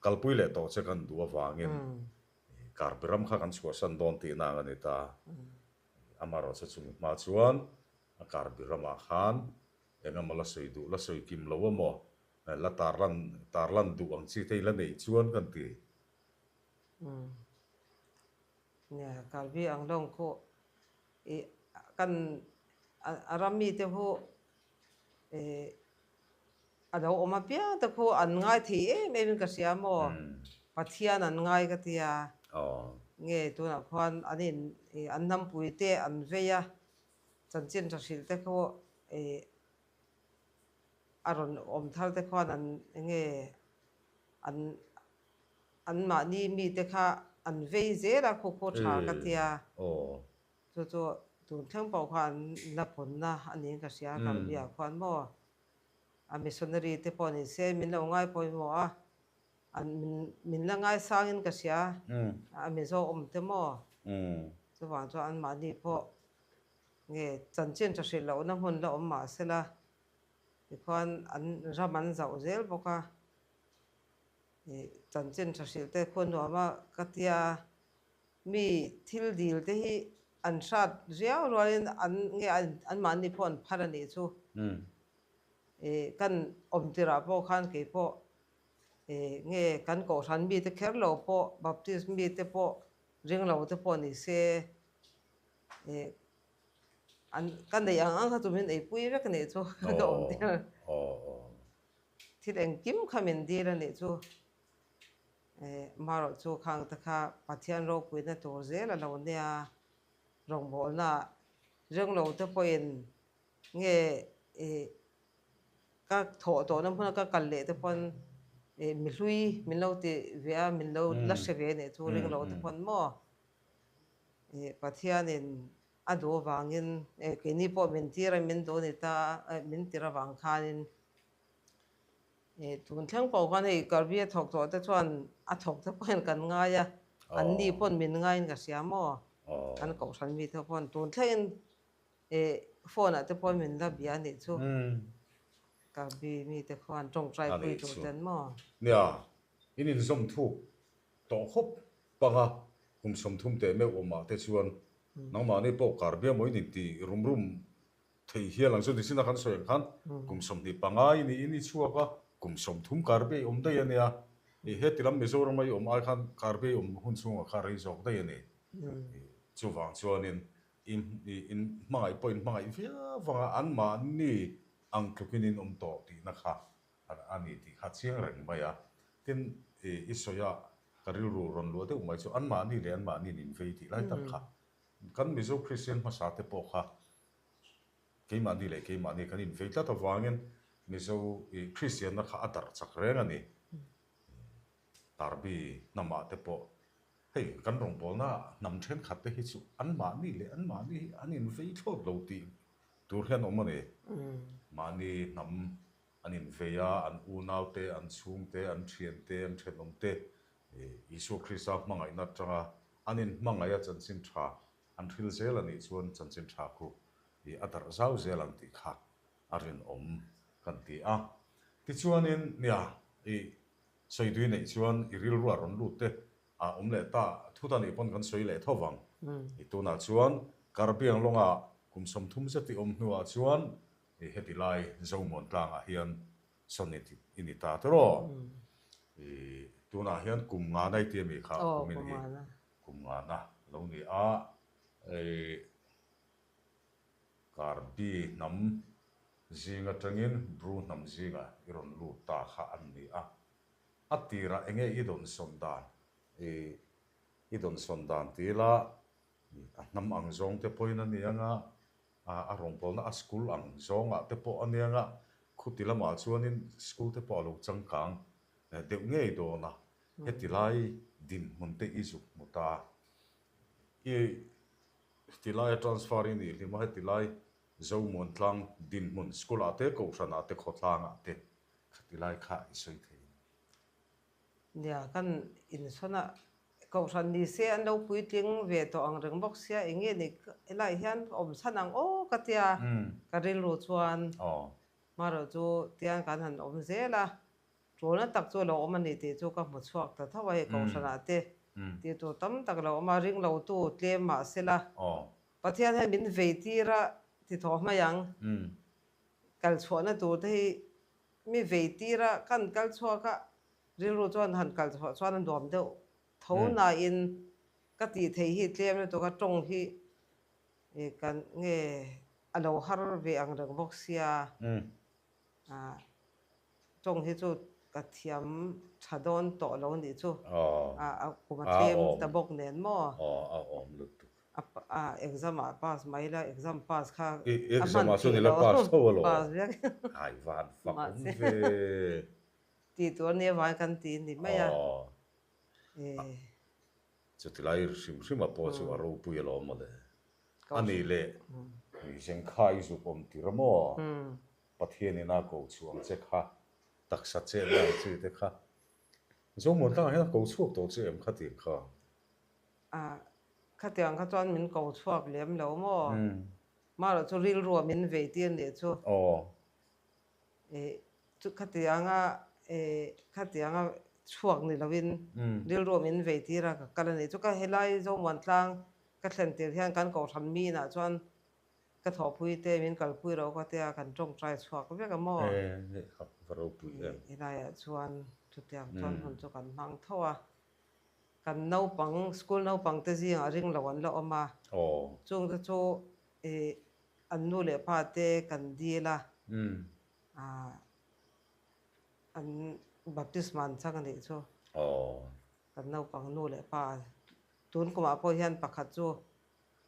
kalpui leh tawh che kan duh avangin Karbi ram kha kan chhuahsan dawn tihna ang a ni ta. Amaherawh chu chumi hma chuan a Karbi ramah khan engemaw la sawi duh, la sawi kim lo emaw, la tarlan tarlan duh ang chi te i la neih chuan kan ti. Nia, Karbi Anglong khu i kan a ram mite hu i a lo awm apiang te khu an ngai thei em em in ka hria maw? Pathian an ngai ka tia. Nge tunah khuan an in i an hnampui te an vei a, chanchin tha hrilh te khu i a rawn awm thar te khuan an nge an An mahni mite kha an vei zel a, khu khu tha ka tia. Chu chu tun thleng pawh kha an la pawnna a niin ka hria, Karbi-ah khuan maw a missionary te pawh ni se min lo ngai pawimawh a, an min la ngaisangin ka hria, a Mizo awm te maw. Chuvang chuan an mahni pawh nge chanchin tha hrilh lohna hmun la awm mah sela tikhuan an ram an zauh zel bawk a. Chanchin tha hrilh te khu nuam a ka tia, mi thil dil te hi an hrat riau rualin an nge an mahni pawh an phar a nih chu. Kan awm tirah pawh khan kei pawh nge kan kohhran mite kher lo pawh Baptist mite pawh ring lo te pawh ni se an ka neih ang ang kha chu min eipui vek a nih chu ka awm tir. Thil engkim kha min dil a nih chu. Marawh chu khang te kha Pathian ropuina tur zel a lo nia, rawngbawlna ringlo te pawhin nge ka thawh tawhna hmuna ka kal leh te pawn Mi hlui min lo ti ve a, min lo la hre ve nih chu ring lo te pawn maw? Pathianin a duh avangin keini pawh min tir a, min duh ni ta, min tir avang khanin tun thleng pawh khan hei Karbi a thawk tawh te chuan a thawk te pawhin kan ngai a, anni pawn min ngaiin ka hria maw? Kan kohhran mite pawn tun thlengin phone ah te pawh min la bia a nih chu. Karbi mite khuan tawngtai pui tur ten maw? Nia, in inzawm thuk tawh khawp panga kum 30 teh meuh awmah te chuan nangmahni pawh Karbi amaw in inti rum rum thei hial ang chu nichin a kan sawi ang khan kum 25 i niin i chhuak a, kum 30 Karbi i awm daih a nia. I heti lam Mizoram a i awm ai khan Karbi i awm hun chhungah kha rei zawk daih a ni. Chuvang chuanin In hmangaih pawh in hmangaih viau vanga anmahni ang tlukin in awm tawh tihna kha a ni tih kha chiang reng mai a. Tin, i sawi a, ka rilru rawn luah deuh mai chu anmahni leh anmahni in invei tih lai tak kha. Kan Mizo Kristian hmasa te pawh kha keimahni leh keimahni kan invei tlat avangin Mizo Kristianna kha a darh chak reng a ni. Karbi hnamah te pawh hei kan rawngbawlna hnam thenkhat te hi chu anmahni leh anmahni hi an invei thlawt lo tih tur hian awm a ni. Mahni hnam an invei a, an unau te, an chhung te, an thian te, an thenawm te Isua Krista hmangaihna atanga an inhmangaih a chanchin tha an hril zel a nih chuan chanchin tha khu a darh zau zel ang tih kha a rinawm kan ti a. Tichuanin nia i Sawidui neih chuan i rilru a rawn lut te a awm leh ta thut a nih pawn kan sawi leh tho vang. I tunah chuan Karbiang lawnga kum 30 zet i awm hnuah chuan i heti lai Zomuan tlangah hian sawn i ni ta tiraw? I tunah hian kum ngana i ti ami kha kum in hi kum ngana lo ni a. I Karbi hnam zing atangin Bru hnam zingah i rawn lut ta kha an ni a. A tirah enge i dawnsawn dan? I i dawnsawn dan ti ila a hnam ang zawng te pawhin a ni ang a, a rawngbawlna a school ang zawngah te pawh a ni ang a, khuti lamah chuanin school te pawh a lo changkang deuh ngei dawn a, heti lai dinhmun te i zuk hmu ta. I heti laia transfer i nih hlim a, heti lai Zomuantlang dinhmun school ah te, Kohhran ah te, khawtlang ah te khati lai kha i sawi thei em? Nia, kan insawn a, Kohhran ni se an lo puitling ve tawh ang reng bawk sia, eng nge ni helaiah hian awm chhan ang aw ka tia, ka rilru chuan hmarawh chu tiang kan han awm zel a, Ṭulna tak chu a lo awm a ni tih chu ka hmu chhuak ta tho a, hei Kohhranah te tih tur tam tak a lo awm a, ring lotu tlem mah sela Pathian hian min vei tir a ti thawh mai ang. Kal chhuahna tur te hi mi vei tir a, kan kal chhuak a, rilru chuan han kal chhuah chuan a nuam deuh tho nain ka tih theih hi tlem lutuk a, tawng hi kan nge a lo har ve ang reng bawk sia. Tawng hi chu ka thiam tha dawn tawh lo nih chu a kum a tlem ta bawk nen maw? Aw a awm lutuk. A exam ah pass mai la exam pass kha a hman theih lo. Pass tho alawm. Pass vek. Ai van fak awm ve. Tih tur ania vai kan ti ni mai a. Chutilai hrim hrim a pawh chu a ropui alawm mawle. A nih leh Zengkha i zuk awm tir maw? Pathian in a ko chhuah ang che kha, taksa chet na ang chi te kha. Zomuan tlangah hian a ko chhuak tawh che em khatiang kha? A, khatiang kha chuan min ko chhuak lem lo maw? Marawh chu rilru a min vei tir nih chu. Aw. E, chu khatianga e, khatianga chhuak ni lovin rilru a min vei tir a ka kal a nih chu. Ka helai Zomuan tlang ka thlen tir hian kan kohhran mi inah chuan Ka thawhpui te min kalpui ro ka tia kan tawngtai chhuak vek a maw? E, kha va ropui em. Helaiah chuan chutiang chuan hun chu kan hmang tho a. Kan naupang, school naupang te zingah ring lo an la awm a. Chung te chu an nu leh pa te kan dil a. An baptisma an chang a nih chu. Kan naupang nu leh pa tun kumah pawh hian pakhat chu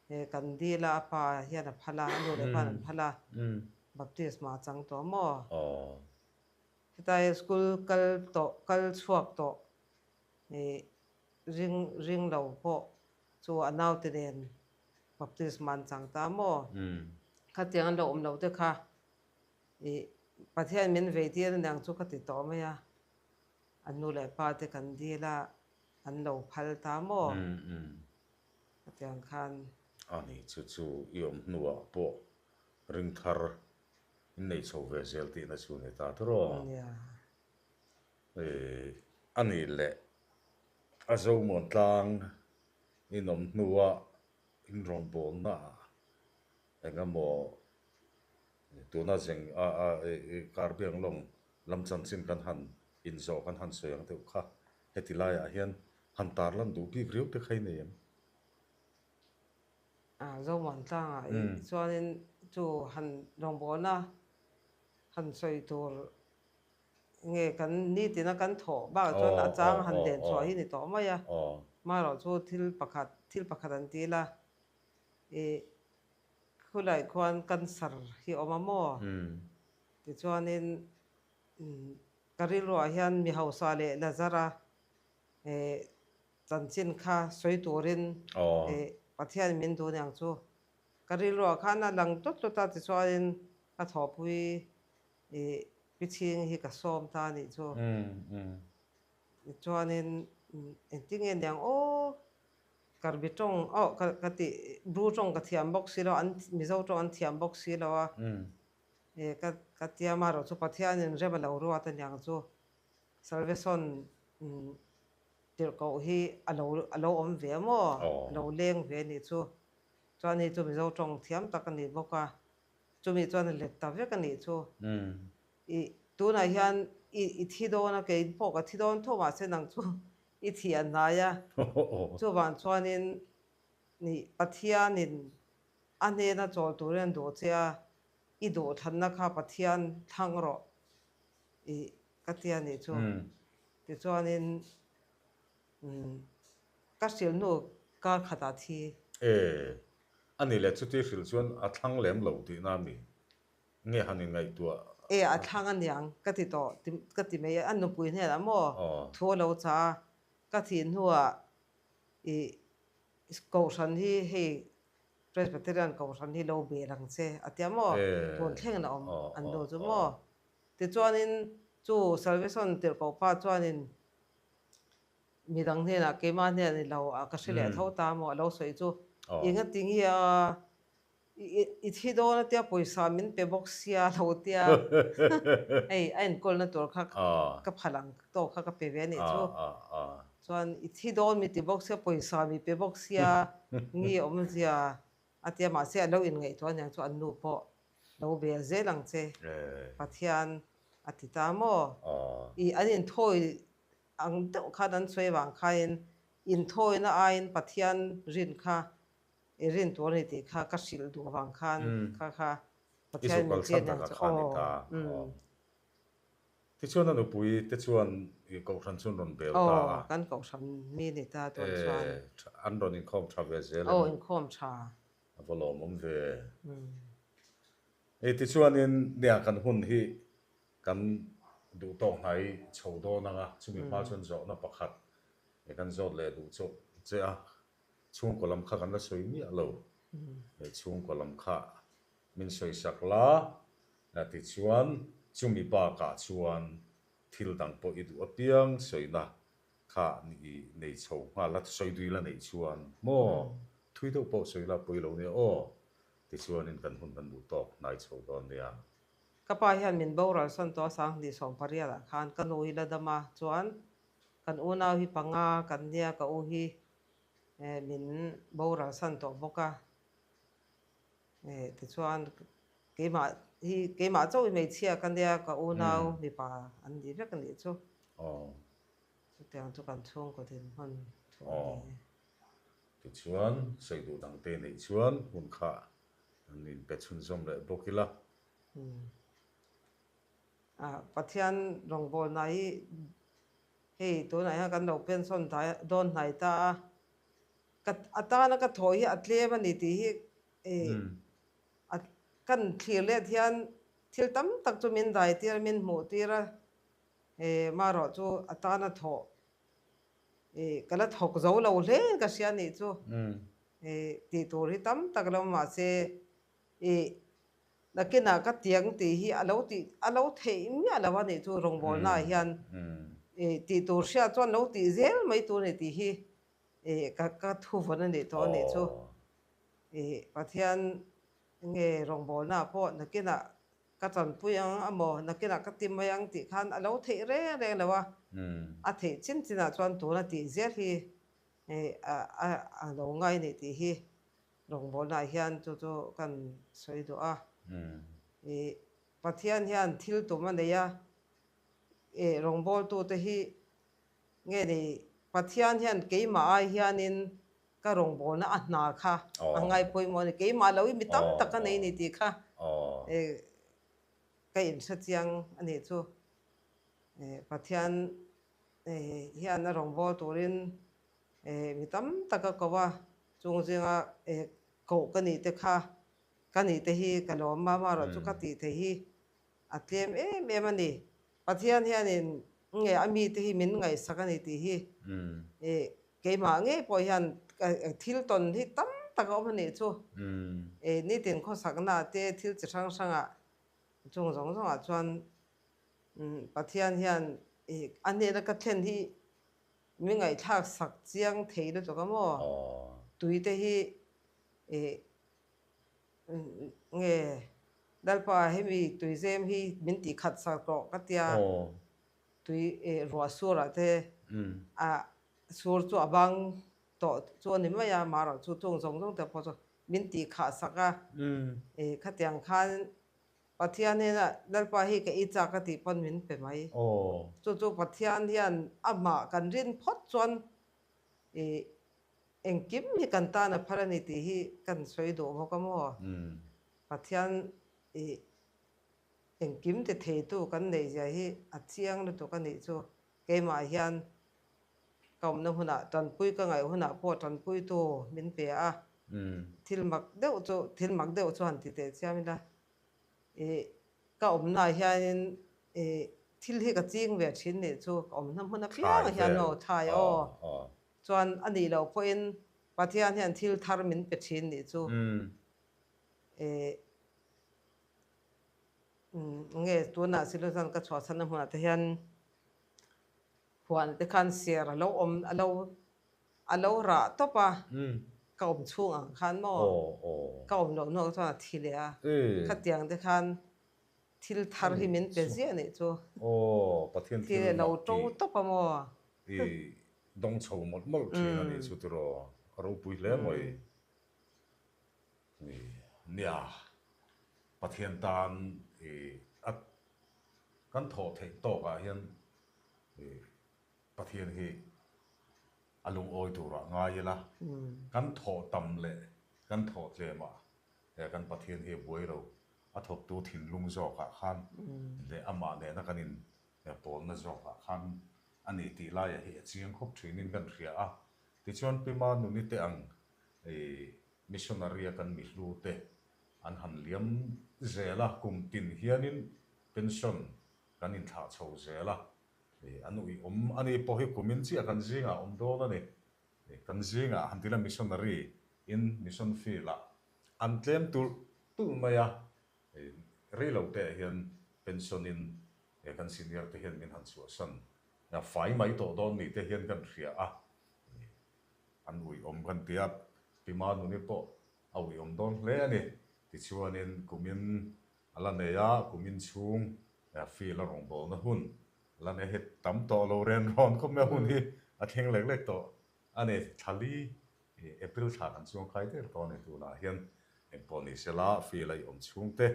He kan dil a, a pa hian a phal a, a nu leh pa'n an phal a, baptisma a chang tawh maw? Hetai school kal tawh kal chhuak tawh ih ring ring lo pawh chu a naute nen baptisma an chang ta maw? Khatiang an lo awm lo te kha ih Pathian min vei tir aniang chu ka ti tawh mai a, an nu leh pa te kan dil a an lo phal ta maw? Khatiang khan. Ani chu chu i awm hnuah pawh ring thar in nei chho ve zel tihna chu ni ta tawh. Nia. A nih leh a Zomuan tlang in awm hnua in rawngbawlna ah eng emaw tuna zeng a a Karbiang lawng lam chanchin kan han inzawh kan han sawi ang deuh kha heti laiah hian han tarlan duh bik riau te kha i nei em? A Zomuan tlangah chuanin chu han rawngbawlna han sawi tur Nge kan nitina kan thawh bakah chuan a chang han len chhuah hi ni tawh mai a, marawh chu thil pakhat thil pakhat an ti ila ih khulai khuan cancer hi a awm a maw? Tichuanin ka rilruah hian mi hausa leh Lazara ih chanchin kha sawi turin ih Pathian min duh aniang chu ka rilruah khan a lang tlut tlut a tichuanin ka thawhpui I pi chhing hi ka sawm ta a nih chu. Tichuanin engtin nge niang aw Karbi tawng aw ka ka ti Bru tawng ka thiam bawk si lo an Mizo tawng an thiam bawk si lo a e ka ka tia marawh chu Pathianin rem a lo ruat aniang chu Salvation tirhkoh hi a lo a lo awm ve maw a lo leng ve a nih chu. Chuan hei chu Mizo tawng thiam tak a ni bawk a. Chumi chuan a let ta vek a nih chu. I tunah hian i i thi dawn a, kei pawh ka thi dawn tho mahse nang chu i thih a hnai a. Chuvang chuanin nih Pathianin a hnena chawl turin an duh che a, i duhthlanna kha Pathian thlang rawh i ka ti a nih chu. Tichuanin Ka hrilh hnu kar khatah thi. E, a ni leh chuti hrilh chuan a thlang lem lo tihna a mi? Nge han inngaihtuah? E, a thlang a niang ka ti tawh ka ti mai a, a nupui hnenah maw thu a lo chah a, ka thih hnuah i kohhran hi hei Presbyterian kohhran hi lo bel ang che a tia maw? Tun thlengin a awm an nu chu maw? Tichuanin chu Salvation tirhkoh pa chuanin Midang hnenah keimah hnenah ni lo a ka hre leh tho ta maw a lo sawi chu engati nge a i thi dawn a tia pawisa min pe bawk sia a lo tia hei a enkawlna tur kha ka phal ang tawk kha ka pe ve a nih chu chuan i thi dawn mi ti bawk sia pawisa mi pe bawk sia nge awmzia a tia mahse a lo inngaihtuah aniang chu an nu pawh lo bel zel ang che Pathian a ti ta maw i an inthawi Ang deuh khan an sawi avang khain inthawina aiin Pathian rin kha i rin tur a ni tih kha ka hrilh duh avang khan kha kha Pathian min chen ang chu aw umm. Tichuan a nupui te chuan i kohhran chu an rawn bel ta a. Aw kan kohhran mi ni ta tun chuan. An rawn inkhawm tha ve zel em? Aw inkhawm tha. A va lawmawm ve. Hei tichuanin nia kan hun hi Kan duh tawk hnai chho dawn anga chumi hma chuan zawhna pakhat he kan zawt leh duh chauh che a, chhungkaw lam kha kan la sawi miah lo, he chhungkaw lam kha min sawi sak la tichuan chumi bakah chuan thil dang pawh i duh apiang sawina kha i nei chho nghal a, sawi dui la neih chuan maw thui deuh pawh sawi la pawi lo nia aw tichuanin kan hun kan duh tawk hnai chho dawn nia. Ka pa hian min boral sawn tawh a sanghnih 18 ah khan ka nu hi la dam a, chuan kan unau hi panga kan nia ka u hi min boral san tawh bawk a, tichuan keimah hi keimah chauh hi hmeichhia ka nia ka unau mipa an ni vek a nih chu. Chutiang chu kan chhungkaw dinhmun thu a ni. Tichuan sawi duh dangte neih chuan hun kha An inpe chhunzawm leh bawk ila. Pathian rawngbawlna hi hei tunah hian kan lo pension dawn hnai ta a, ka a tana ka thawh hi a tlem a ni tih hi kan thlir let hian thil tam tak chu min dai tir a, min hmuh tir a. Marawh chu a tana thawh ka la thawk zo lo hle ka hria nih chu tih tur hi tam tak lo mahse nakinah ka tiang tih hi a lo tih a lo theih miah lo a nih chu rawngbawlnaah hian tih tur hriat chuan lo tih zel mai tur a ni tih hi ka ka thuvawn a nih tawh a nih chu. Pathian nge rawngbawlnaah pawh nakinah ka tanpui ang a maw nakinah ka ti mai ang tih khan a lo theih reng reng lo a, a theih chin chinah chuan tuna tih zel hi a lo ngai a nih tih hi rawngbawlnaah hian chu chu kan sawi duh a. Pathian hian thil tum a nei a, rawngbawltute hi nge ni Pathian hian keimah ai hianin ka rawngbawlna a hna kha a ngai pawimawh a ni. Keimah lo hi mi tam tak a nei a ni tih kha ka inhre chiang a nih chu. Pathian hian a rawngbâwl turin mi tam tak a ko a, chung zinga koh ka nih te kha ka nih te hi ka lawm a, amaherawhchu ka tih theih hi a tlem em em a ni. Pathian hianin nge a mite hi min ngaihsak a ni tih hi keimah ngei pawh hian thil tawn hi tam tak a awm a nih chu. Nitin khawsakna te thil chi hrang hrangah chung zawng zawngah chuan Pathian hian a hnena ka thlen hi min ngaihthlak sak chiang thei lutuk a maw? Tuite hi Nge Lalpa hemi tuizem hi min tih khat sak rawh ka tia tui ruah surah te a sur chu a bang tawh chu a ni mai a marawh chu chung zawng zawng te pawh chu min tih khah sak a khatiang khan Pathian hian Lalpa hi ka i chak a tih pawn min pe mai chu chu Pathian hian amah kan rin phawt chuan Engkim hi kan tan a phar a ni tih hi kan sawi duh bawk a maw? Pathian i engkim ti theitu kan neih zia hi a chiang lutuk a nih chu. Keimah hian ka awmna hunah tanpui ka ngaih hunah pawh tanpuitu min pe a, thil mak deuh chu thil mak deuh chu han ti teh chiam ila. I ka awmnaah hianin i thil hi ka ching ve thin nih chu ka awmna hmun apiangah hian aw thai aw chuan a nih loh pawhin Pathian hian thil thar min pe thin nih chu i nge tunah Silosan ka chhuahchhanna hmunah te hian huan te khan ser a lo awm a lo A lo rah tawp a, ka awm chhung ang khan maw? Ka awm loh hnuah chuan a thi leh a, khatiang te khan thil thar hi min pe ziah nih chu. Thil a lo to tawp a maw? I dawng chho mawlh mawlh thin a nih chu tiraw? A ropui hle mai. Nia, Pathian tan i a kan thawh theih tawkah hian i Pathian hi a lungawi turah ngai ila, kan thawh tam leh kan thawh tlemah kan Pathian hi a buai lo, a thawktu thinlung zawkah khan leh amah nena kan in pawlna zawkah khan a ni tih laiah hi a chiang khawp thinin kan hria a. Tichuan Pima nuni te ang missionary-a kan mihlu te an han liam zel a, kum tin hianin pension kan inthlah chho zel a, An uiawm a ni pawh hi kumin chiah kan zingah awm dawn a ni. Kan zingah han tila missionary in mission field ah an tlem tulh tulh mai a, rei lo te ah hian pension in kan senior te hian min han chhuahsan fai mai tawh dawn ni te hian kan hria a, an uiawm kan ti a, Pi Manuni pawh a uiawm dawn hle a ni. Tichuanin kumin a la nei a, kumin chhung Field a rawngbawlna hun la nei hi tam tawh lo ren rawn khawp mai a, hun hi a thleng lek lek tawh a ni. Thla li April thla kan chuang khai der tawh a ni. Tunah hian engpawh ni sela field a i awm chhungte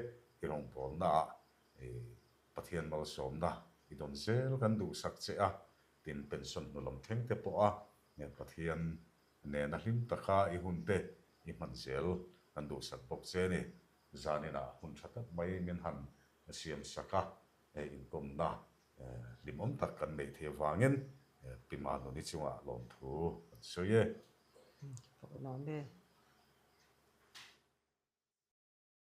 i rawngbawlnaah Pathian malsawmna i dawn zel kan duhsak che a, tin pension hnu lam thleng te pawha Pathian nena hlim taka i hunte i hman zel kan duhsak bawk che a ni. Zaninah hun tha tak mai min han siam sak a, inkawmna hlimawm tak kan neih theih avangin Pi Manuni chungah lawmthu kan sawi e. Ka lawm e.